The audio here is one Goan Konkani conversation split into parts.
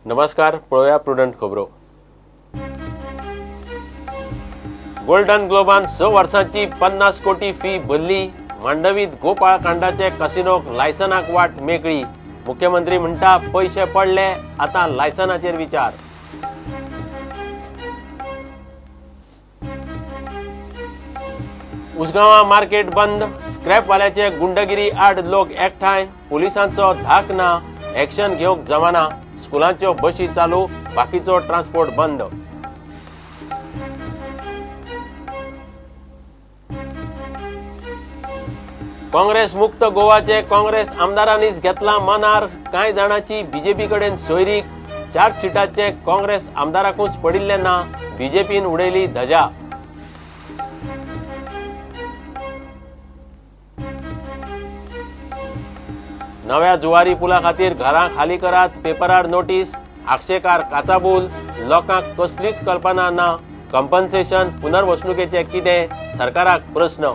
नमस्कार, पळोवया प्रुडंट खबरो. गोल्डन ग्लोबान 6 वर्सांची 50 कोटी फी भरली. मांडवीत गोपाळ कांडाचे कसिनोक लायसनाक वाट मेकळी. मुख्यमंत्री म्हणटा पयशे पडले, आतां लायसनाचेर विचार. उसगांवां मार्केट बंद, स्क्रॅपवाल्याचे गुंडगिरी आड लोक एकठांय. पुलिसांचो धाक ना, एक्शन घेवंक जमाना. स्कुलांच्यो बशी चालू, बाकीचो ट्रान्सपोर्ट बंद. काँग्रेस मुक्त गोवाचे काँग्रेस आमदारांनीच घेतला मनार. कांय जाणांची बीजेपी कडेन सोयरीक. 4 सीटाचे काँग्रेस आमदाराकूच पडिल्ले ना, बीजेपीन उडयली धजा. नव्या जुवारी पुला खातीर घरां खाली करात, पेपरार नोटीस. आक्षेकार काचाबूल, लोकांक कसलीच कल्पना ना. कंपन्सेशन पुनर्वसणुकेचे कितें, सरकाराक प्रस्न.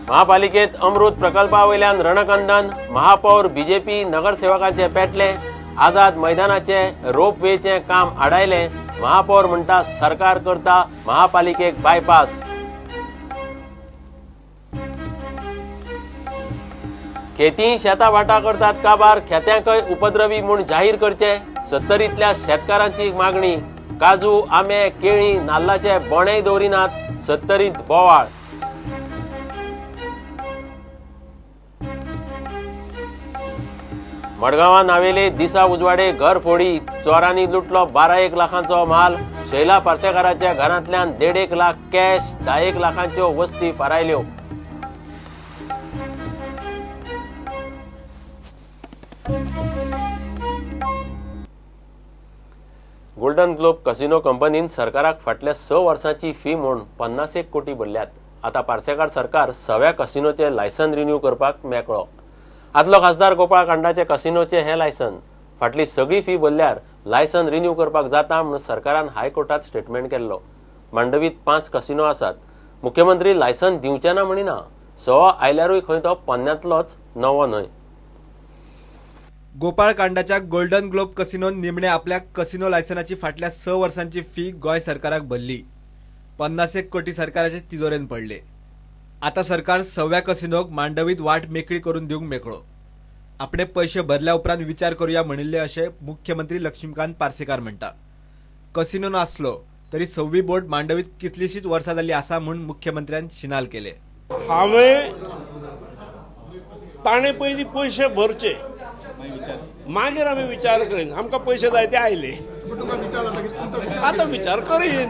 महापालिकेत अमृत प्रकल्पा वयल्यान रणकंदन. महापौर बीजेपी नगरसेवकांचे पेटले. आझाद मैदानाचे रोपवेचें काम आडायलें. महापौर म्हणटा सरकार करता महापालिकेक बायपास. खेती शेतां भाटां करतात काबार, खेत्यांकय उपद्रवी म्हूण जाहीर करचे, सत्तरींतल्या शेतकारांची मागणी. काजू, आंबे, केळी, नाल्लाचे बोणेय दवरिनात, सत्तरींत बोवाळ. मडगांवां नावेले दिसा उजवाडे घर फोडी, चोरांनी लुटलो 12-1 लाखांचो माल. शैला पार्सेकाराच्या घरांतल्यान 1.5 लाख कॅश, 10 लाखांच्यो वस्ती फारायल्यो. गोल्डन ग्लोब कसिनो कंपनीन सरकाराक फाटल्या 6 वर्सांची फी म्हूण 51 कोटी भरल्यात. आतां पार्सेकार सरकार सव्या कसिनोचे लायसन रिन्यू करपाक मेकळो. आदलो खासदार गोपाळ कांडाचे कसिनोचे हे लायसन फाटली सगळी फी भरल्यार लायसन रिन्यू करपाक जाता म्हणून सरकारान हायकोर्टात स्टेटमेंट केल्लो. मांडवीत 5 कसिनो आसात. मुख्यमंत्री लायसन दिवचे ना म्हणिना, 6 आयल्यारूय खंय तो पन्न्यांतलोच नवो न्हय. गोपाळ कांडाच्या गोल्डन ग्लोब कसिनोन निमणे आपल्या कसिनो लायसनाची फाटल्या 6 वर्सांची फी गोंय सरकाराक भरली. 51 कोटी सरकाराचे तिजोरेन पडले. आता सरकार सव्या कसिनोक मांडवीत वाट मेकळी करून दिवंक मेकळो. आपणे पैसे भरल्या उपरांत विचार करूया म्हणिल्ले अशें मुख्यमंत्री लक्ष्मीकांत पार्सेकार म्हणटा. कसिनो नासलो तरी सव्वी बोट मांडवीत कितलीशीच वर्सां जाली आसा म्हूण मुख्यमंत्र्यान शिनाल केले. हांवें ताणें पयलीं पयशे भरचे, मागीर आमी विचार करीन. आमकां पयशे जाय ते आयले, आतां विचार करीन.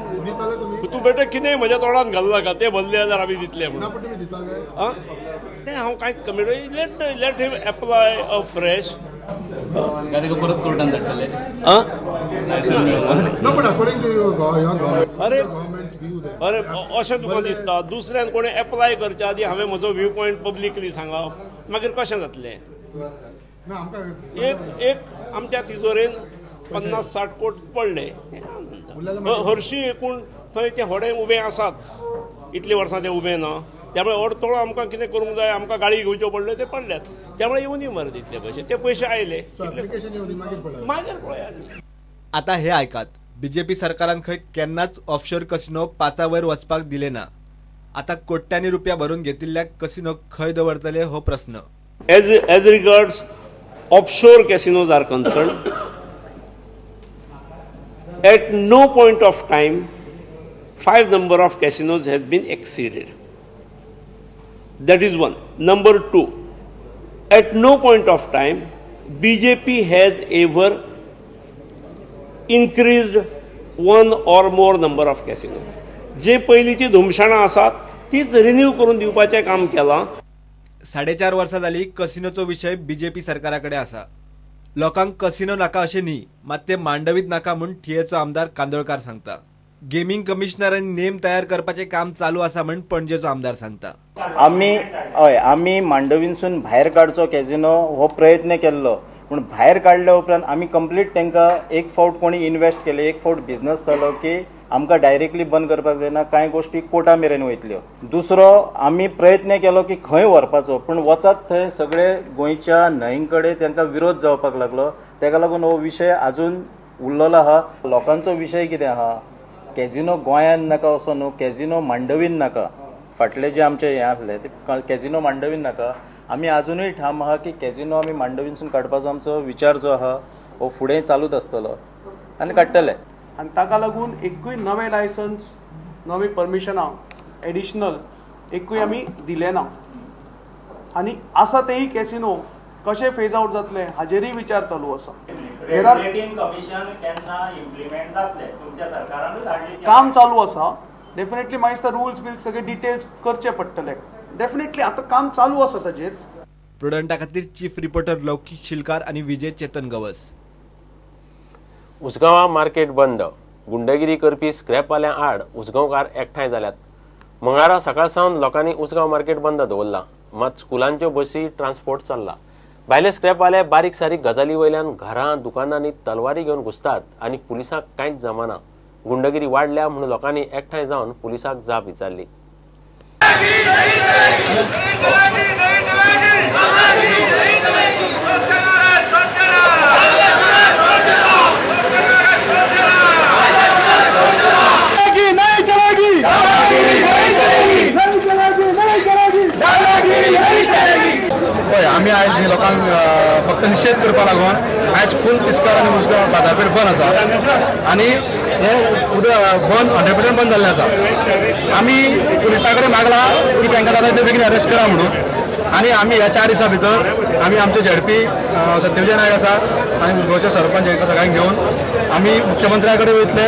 तूं बेटे कितें म्हज्या तोंडान घालू नाका, ते भरले जाल्यार आमी दितले म्हणून तें हांव कांयच commit. Let him apply a fresh. अरे अरे अशें तुका दिसता दुसऱ्यान कोणें एप्लाय करच्या आदी हांवें म्हजो व्यू पॉयंट पब्लिकली सांगप, मागीर कशें जातलें? एक एक आमच्या तिजोरेन 50-60 कोट पडले. हरशीं एकूण थंय ते होडे उबे आसात, इतलीं वर्सां ते उबे ना, त्यामुळे अडथळो आमकां कितें करूंक जाय, आमकां गाडी घेवच्यो पडल्यो, ते पडल्यात. त्यामुळे येवनी मरे तितले पयशे, ते पयशे आयले मागीर पळया. आतां हे आयकात, बीजेपी सरकारान खंय केन्नाच ऑफशोर कसिनो 5 वयर वचपाक दिले ना. आतां कोट्यांनी रुपया भरून घेतिल्ल्या कसिनो खंय दवरतले हो प्रस्न. As regards offshore casinos are concerned, at no point of time 5 number of casinos has been exceeded. That is one. Number 2, at no point of time BJP has ever increased 1 or more number of casinos. जे पहिलीची धुमशाणां आसात तीच रिन्यू करून दिवपाचें काम केलां. 4.5 वर्सां जाली कसिनोचो विशय बीजेपी सरकारा कडेन आसा. लोकांक कसिनो नाका अशें न्ही, मात ते मांडवीत नाका म्हूण थियेचो आमदार कांदोळकार सांगता. गेमिंग कमिशनरांनी नेम तयार करपाचें काम चालू आसा म्हूण पणजेचो आमदार सांगता. आमी हय आमी मांडवींतसून भायर काडचो कॅसिनो हो प्रयत्न केल्लो, पूण भायर काडल्या उपरांत आमी कंप्लीट तांकां एक फावट कोणी इन्वेस्ट केले, एक फावट बिजनस जालो की आमकां डायरेक्टली बंद करपाक जायना, कांय गोश्टी कोर्टा मेरेन वयतल्यो. दुसरो आमी प्रयत्न केलो की खंय व्हरपाचो, पूण वचत थंय सगळे गोंयच्या न्हंय कडेन तांकां विरोध जावपाक लागलो. ताका लागून हो विशय आजून उरलेलो आहा. लोकांचो विशय कितें आहा, कॅझिनो गोंयांत नाका असो न्हू, कॅझिनो मांडवीन नाका. फाटले जे आमचे हें आसले ते कॅझिनो मांडवीन नाका. आमी आजुनूय ठाम आहा की कॅझिनो आमी मांडवीनसून काडपाचो आमचो विचार जो आहा हो फुडें चालूच आसतलो आनी काडटले. आनी ताका लागून एकूय नवें लायसन्स, नवीं परमिशनां एडिशनल एकूय आमी दिले ना. आनी आसा तेय कॅसिनो कशे फेज आवट जातले हाजेरय विचार चालू आसा. काम चालू आसा डेफिनेटली. मागीर रुल्स बिल्स सगळे डिटेल्स करचे पडटले डेफिनेटली. आतां काम चालू आसा ताजेर. प्रुडंटा खातीर चीफ रिपोर्टर लौकिक शिलकार आनी विजय चेतन गवस. उसगांवां मार्केट बंद. गुंडगिरी करपी स्क्रॅपवाल्यां आड उसगांवकार एकठांय जाल्यात. मंगळारा सकाळ सावन लोकांनी उसगांव मार्केट बंद दवरलां. मात स्कुलांच्यो बसी ट्रान्सपोर्ट चल्ला. भायले स्क्रॅपवाले बारीक सारीक गजाली वयल्यान घरां दुकानांनी तलवारी घेवन घुसतात आनी पुलिसांक कांयच जमाना. गुंडगिरी वाडल्या म्हूण लोकांनी एकठांय जावन पुलिसांक जाप विचारली. हय, आमी आयज लोकांक फक्त निशेध करपा लागून आयज फूल तिस्कार आनी उसगांव बाजारपेठ बंद आसा आनी हें उदक बंद 100% बंद जाल्लें आसा. आमी पुलिसां कडेन मागलां की तांकां जाता तितले बेगीन अरेस्ट करा म्हणून. आनी आमी ह्या 4 दिसां भितर आमी आमचे झेडपी सत्यविजय नायक आसा आनी उसगांवचे सरपंच हांकां सगळ्यांक घेवन आमी मुख्यमंत्र्या कडेन वयतले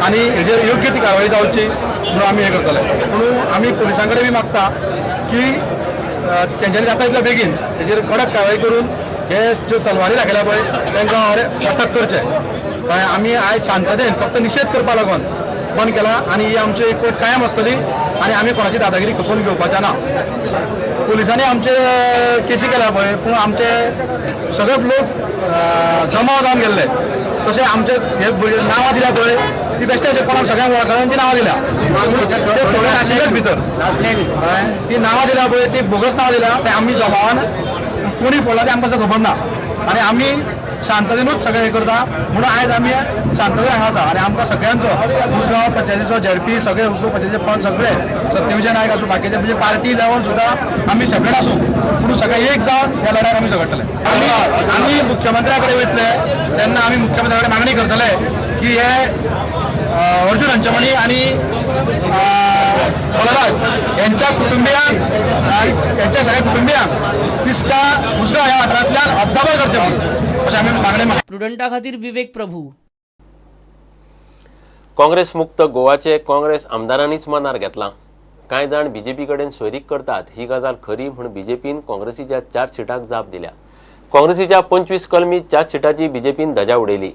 आनी हेजेर योग्य ती कारवाय जावची म्हणून आमी हें करतले. म्हणून आमी पुलिसां कडेन बी मागता की तेंच्यांनी जाता तितले बेगीन तेजेर कडक कारवाय करून हे ज्यो तलवारी दाखयल्या पळय तांकां अटक करचें. आमी आयज शांततेन फक्त निशेध करपा लागून बंद केला आनी ही आमची एकवट कायम आसतली आनी आमी कोणाची दादागिरी खपोवन घेवपाच्या ना. पुलिसांनी आमचे केसी केल्या पळय, पूण आमचे सगळे लोक जमा जावन गेल्ले. तशें आमचे हे नांवां दिल्या पळय ती बेश्टे अशें कोणाक सगळ्यांक वळखता तांची नांवां दिल्या, ते थोडे नाशिल्लेच भितर. ती नांवां दिल्या पळय ती बोगस नांवां दिल्या, ते आमी जमावान कोणी फोडला ते आमकां खबर ना. आनी आमी शांततेनूच सगळें हें करता म्हणून आयज आमी शांततेन हांगा आसा. आनी आमकां सगळ्यांचो उसगांव पंचायतीचो झेडपी सगळे उसगांव पंचायतीचे पंच सगळे सत्यविजय नायक आसूं बाकीचे म्हणजे पार्टी लेवल सुद्दां आमी सेपरेट आसूं, पूण सगळे एक जावन ह्या लढ्याक आमी झगडटले. आमी मुख्यमंत्र्या कडेन वयतले तेन्ना आमी मुख्यमंत्र्या कडेन मागणी करतले की हे अर्जुन हंचमणी आनी बलराज यांच्या कुटुंबियांक, यांच्या सगळ्या कुटुंबियांक तिस्का उसगांव ह्या वाठारांतल्यान अद्दाबल करचें म्हणून अशें आमी मागणी. प्रुडंटा खातीर विवेक प्रभू. काँग्रेस मुक्त गोवाचे काँग्रेस आमदारांनीच मनार घेतलां. कांय जाण बीजेपी कडेन सोयरीक करतात ही गजाल खरी म्हूण बीजेपीन काँग्रेसीच्या चार्जशिटाक जाप दिल्या. काँग्रेसीच्या 25 कलमी चार्जशिटाची बीजेपीन धजा उडयली.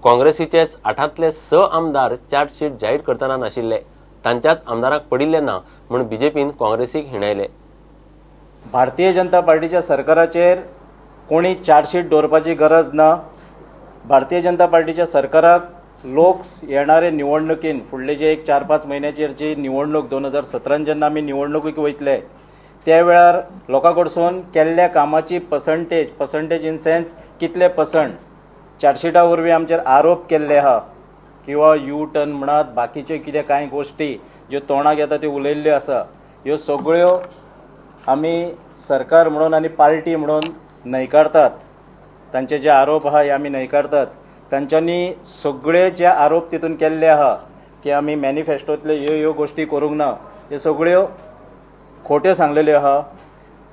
काँग्रेसीचेच 8ांतले 6 आमदार चार्जशीट जाहीर करतना नाशिल्ले, तांच्याच आमदारांक पडिल्ले ना म्हूण बीजेपीन काँग्रेसीक हिणायले. भारतीय जनता पार्टीच्या सरकाराचेर कोणी चार्जशीट दवरपाची गरज ना. भारतीय जनता पार्टीच्या सरकाराक लोक येणारे निवडणुकीन फुडले जे एक 4-5 म्हयन्याचेर जी निवडणूक 2017 जेन्ना आमी निवडणुकीक वयतले त्या वेळार लोकां कडसून केल्ल्या कामाची पर्संटेज इन सेन्स कितले पर्संट चार्जशिटा वरवीं आमचेर आरोप केल्ले आहा किंवा यू टर्न म्हणात बाकीचे कितें कांय गोश्टी ज्यो तोंडाक येता त्यो उलयल्ल्यो आसा, ह्यो सगळ्यो आमी सरकार म्हणून आनी पार्टी म्हणून न्हयकारतात. तांचे जे आरोप आहा हे आमी न्हयकारतात. तांच्यांनी सगळे जे आरोप तितून केल्ले आहा की आमी मॅनिफेस्टोंतले ह्यो ह्यो गोश्टी करूंक ना, ह्यो सगळ्यो खोट्यो सांगलेल्यो आहा.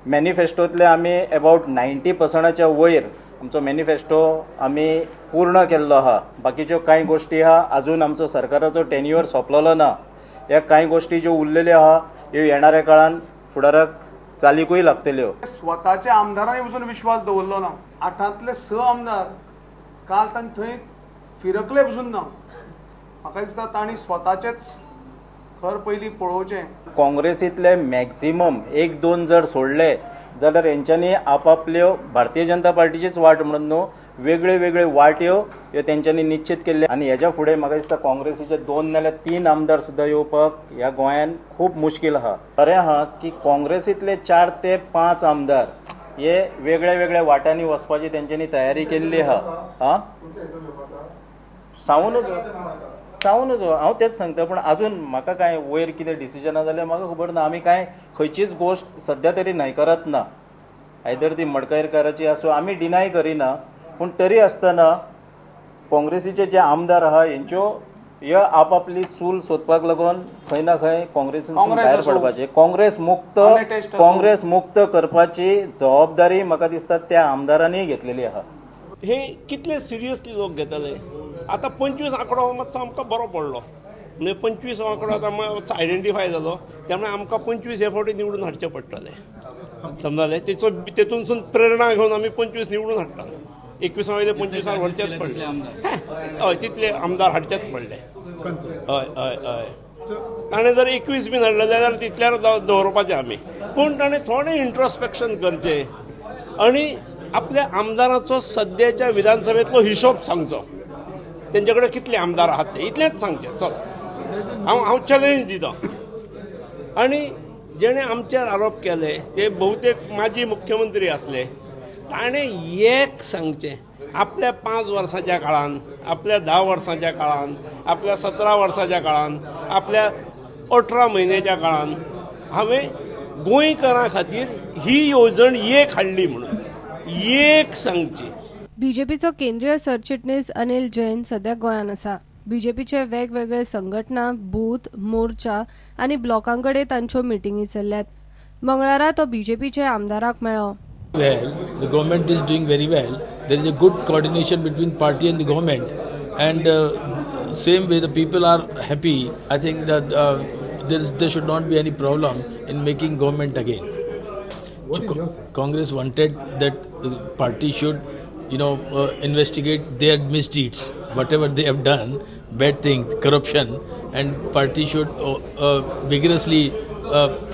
मॅनिफेस्टोंतले आमी अबावट 90%च्या वयर आमचो मॅनिफेस्टो आमी पूर्ण केल्लो आहा. बाकीच्यो कांय गोश्टी आहा अजून आमचो सरकाराचो टेन्युअर सोंपलेलो ना, ह्या कांय गोश्टी ज्यो उरलेल्यो आहा ह्यो येणाऱ्या काळान फुडाराक चालीकूय लागतल्यो. स्वताच्या आमदारांनी वचून विश्वास दवरलो ना. 8ांतले 6 आमदार काल तांणी थंय फिरकले पसून ना. म्हाका दिसता तांणी स्वताचेच खर पयलीं पळोवचें. काँग्रेसींतले मॅक्झिमम 1-2 जर सोडले जाल्यार हेंच्यांनी आपापल्यो भारतीय जनता पार्टीचीच वाट म्हणून न्हू, वेगळे वेगळे वाट्यो ह्यो तेंच्यांनी निश्चित केल्ले आनी हेज्या फुडें म्हाका दिसता काँग्रेसीचे 2 नाल्यार 3 आमदार सुद्दां येवपाक ह्या गोंयान खूब मुश्कील आहा. खरें आहा की काँग्रेसींतले 4 ते 5 आमदार हे वेगळ्या वेगळ्या वाट्यांनी वचपाची तेंच्यांनी तयारी केल्ली आहा. हां, सांगूनच हांव तेच सांगता, पूण अजून म्हाका कांय वयर कितें डिसिजन जाल्यार म्हाका खबर ना. आमी कांय खंयचीच गोश्ट सद्या तरी न्हयकारत ना, आयदर ती मडकयकाराची आसूं आमी डिनाय करिना, पूण तरी आसतना काँग्रेसीचे जे आमदार आहा हेंच्यो ह्यो आपापली चूल सोदपाक लागून खंय ना खंय काँग्रेसीन भायर पडपाचे, काँग्रेस मुक्त करपाची जबाबदारी म्हाका दिसता त्या आमदारांनी घेतलेली आहा. हे कितले सिरियसली लोक घेतले. आतां 25 आंकडो मातसो आमकां बरो पडलो, म्हणजे 25 आंकडो आतां मातसो आयडेंटिफाय जालो, त्यामुळे आमकां 25 हे फावटी निवडून हाडचे पडटले. समजले, तेचो तेतूनसून प्रेरणा घेवन आमी 25 निवडून हाडटा. 21 वयले 25 व्हरचेच पडले, हय तितले आमदार हाडचेच पडले. हय हय हय, ताणें जर 21 बीन हाडले जाल्यार तितल्यार दवरपाचें आमी, पूण ताणें थोडें इंट्रोस्पेक्शन करचें आनी आपल्या आमदाराचो सद्याच्या विधानसभेंतलो हिशोब सांगचो, तेंचे कडेन कितले आमदार आहात ते इतलेंच सांगचें. चल हांव चॅलेंज दिता. आनी जेणे आमचेर आरोप केले ते बहुतेक माजी मुख्यमंत्री आसले, ताणें एक सांगचें आपल्या 5 वर्सांच्या काळान, आपल्या 10 वर्सांच्या काळान, आपल्या 17 वर्सांच्या काळान, आपल्या 18 म्हयन्याच्या काळान हांवें गोंयकारां खातीर ही येवजण एक हाडली म्हणून एक सांगची. बीजेपीचो केंद्रीय सरचिटणीस अनिल जैन सध्या गोंयांत आसा. बीजेपीचे वेगवेगळे संघटना, बूथ, मोर्चा आनी ब्लॉकांकडे तांच्यो मिटिंगी चल्ल्यात. मंगळारा तो बीजेपीचे आमदाराक मेळ्ळो. Well, the government is doing very well. There is a good coordination between party and the government, and same way the people are happy. I think that there should not be any problem in making government again. What is your say? Congress wanted that the party should, investigate their misdeeds, whatever they have done, bad things, corruption, and party should vigorously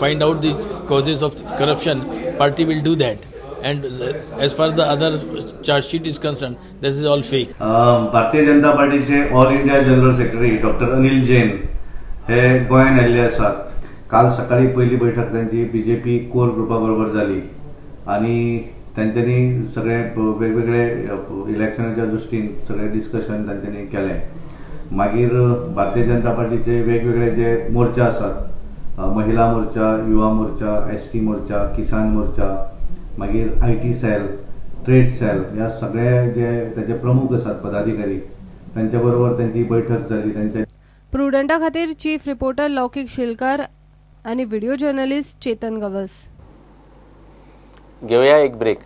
find out the causes of corruption. Party will do that. And as far as the other charge sheet is concerned, this is all fake. Bharatiya Janata पार्टीचे all India general secretary doctor Anil Jain हे गोंयांत आयिल्ले आसात. काल सकाळी पयली बैठक तांची बीजेपी कोर ग्रुपा बरोबर जाली आनी तांच्यांनी सगळे वेगवेगळे इलेक्शनाच्या दृश्टीन सगळे डिस्कशन तांच्यांनी केलें. मागीर भारतीय जनता पार्टीचे वेगवेगळे जे मोर्चा आसात, महिला मोर्चा, युवा मोर्चा, एस टी मोर्चा, किसान मोर्चा, मागीर I T cell, trade cell, ह्या सगळे जे ताचे प्रमुख आसात पदाधिकारी तांच्या बरोबर तांची बैठक जाली. तांच्या प्रुडंटा खातीर चीफ रिपोर्टर लौकिक शिलकर आनी व्हिडिओ जर्नलिस्ट चेतन गवस. घेवया एक ब्रेक.